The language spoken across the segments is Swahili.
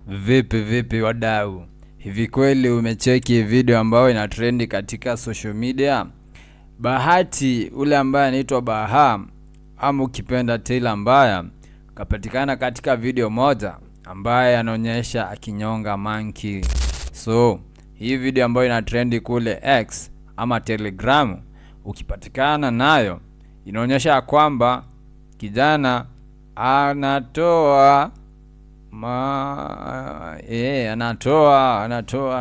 Vipi vipi wadau, hivi kweli umecheki video ambayo ina trendi katika social media? Bahati ule ambaye anaitwa Baha ama ukipenda Taylor Mbaya kapatikana katika video moja ambaye anaonyesha akinyonga monkey. So hii video ambayo ina trendi kule X ama Telegram, ukipatikana nayo inaonyesha kwamba kijana anatoa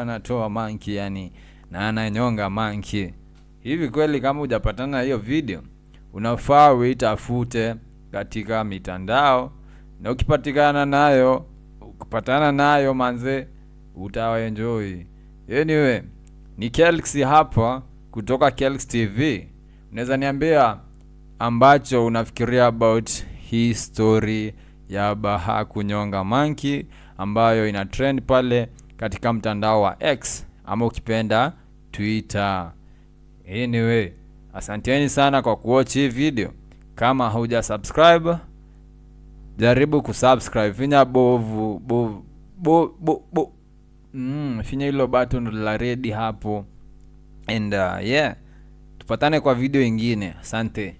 anatoa monkey yani, na ananyonga monkey. Hivi kweli kama hujapatana hiyo video, unafaa uitafute katika mitandao, na ukipatikana nayo, ukipatana nayo manze, utaenjoy. Anyway, ni Kelx hapa kutoka Kelx TV. Unaweza niambia ambacho unafikiria about hii story ya Baha kunyonga monkey ambayo ina trend pale katika mtandao wa X ama ukipenda Twitter. Anyway, asanteni sana kwa kuwatch hii video. Kama hauja subscribe, jaribu kusubscribe. Finya bovu bo bo bo, bo. Finya hilo button la red hapo. And yeah, tupatane kwa video ingine. Asante.